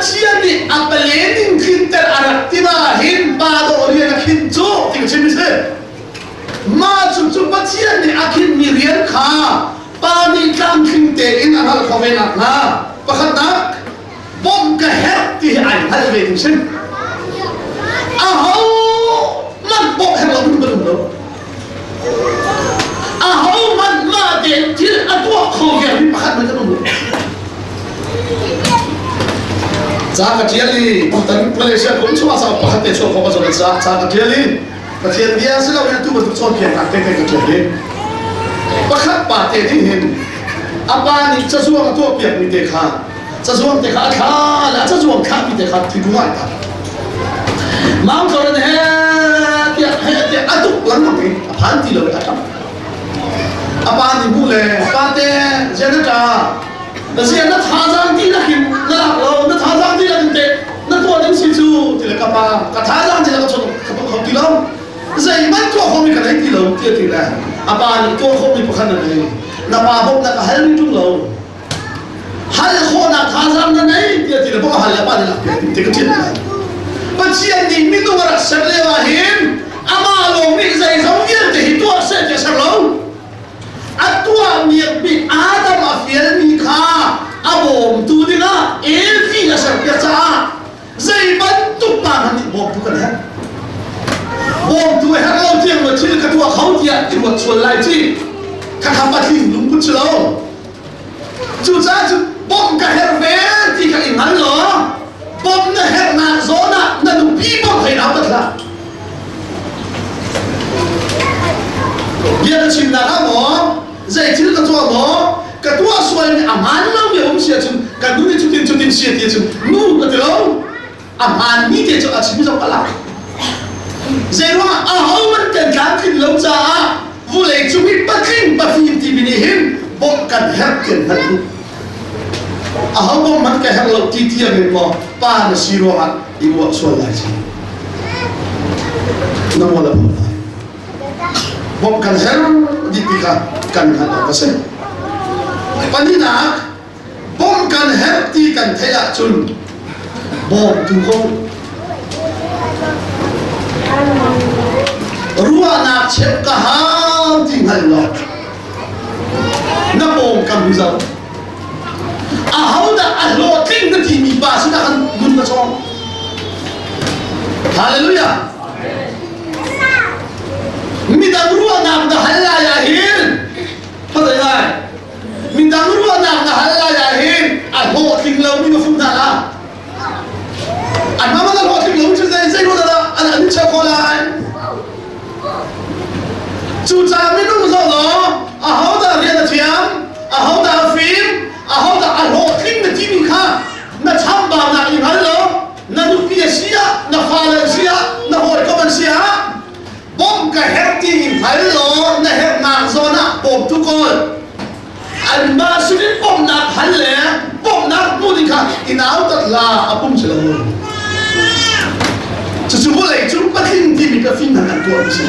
Pathian nih a palen in tlinter a rak ti ma hin pa dawh rian a khin cu ti ka chim si. Mah cu cu Pathian nih a khinmi rian kha pa nih tlamtling tein a hngalh khawh ve nakhnga pakhatnak bawmh ka herh ti hi ai hngalh ve ding si. Aho man bawmh herh lo in kan um lo. Aho man mah tein thil a tuah kho ve mi pakhat man kan um lo. Ca ka ṭial i tutan Malaysia kum chungah sa pakhat te chuah khawh ka zuam ca ca ka ṭial i Pathian bia si loin atu bantuk cawnpiaknak tete ka ṭial i pakhat pa te nih hin a pa nih cazuang a tuahpiakmi te kha cazuang te kha a thla le a cazuang thlahmi te kha thingkung ah ta Mount Lauren he tiah he tiah a tuk lengmang i a phan ti lo i a ṭap a pa nih hmu le pa te Janeta na zia na thazaang dihlak in na lak lo na thazaang dihlak in teh na tuah ding si cu ti le ka pa ka thazaang dihlak ka chon ka tuah kho ti lo zeihmanh tuah khomi ka nei ti lo tiah ti le a pa nih tuah khomi pakhat na nei na pa bawmhnak a hal mi ṭung lo hal khawhnak thazaang na nei tiah ti le bawmh a hal le pa nih lak piak ti ka ṭial lai Pathian nih minung a rak ser lio ah hin amah lawng nih zeizong vialte hi tuah seh tiah ser lo A tuahmi bik Adam a fialmi kha a bawmtu dingah Evi a serpiak caah zei bantuk pa hmanh nih bawmtu kan herh. Bawmtu a herh lo tiang na thil ka tuah kho tiah i ruat sual lai ci. Khakha patling lungput si lo. Cucaah cu bawmh ka herh ve ti kha i hngal law bawmh na herhnak zawn ah na nupi bawmh hei nau tat hlah. Bia ka chimnak ah maw zei thil ka tuah maw ka tuah sual mi a hmaan lo mi a um si ahcun kan nu nih cutin cutin si ti ahcun nu ka ti lo a hmaan mi te cu a chim zong ka lak zei ruangah ahohmanh kan tlamtlin lo caah vulei cung i patling pafim timi nih hin bawmh kan herh ti an hngalh duh aho bawmh hmanh ka herh lo ti tiang in maw pa na si ruangah i uah sual lai ci na mual a pho lai bawmh kan herh dih ti kha kan hngalh awk a si pahnihnak Bawmh kan herh ti kan theih ahcun bawmtu ko ruahnak cheuh ka hau ti hngal law na pawngkam hi zoh ahodah a hlawhtling na timi pa sinah khan nun na cawng hallelujah midang ruahnak na hal lai ah hin Khuadei lai midang ruahnak na hal lai ah hin a hlawhtling lomi na fung hna la an mah a hlawhtling lo cu zei zei ruah dah an an cheu khawh lai cucaah minung zoh law ahodah rian a thiam ahodah a fim ahodah a hlawhtling na timi kha na chambaunak i hngal lo na nupi a si ah na fale an si ah na hawikom an si ah Bawmh ka herh ti in hngal law na herhnak zawn ah bawmtu kawl. Anmah sinin bawmhnak hal le bawmhnak hmu ding kha i nautat la a pum si lo. Cucu vawlei cung patling timi ka fim hmanh an tuah mi si.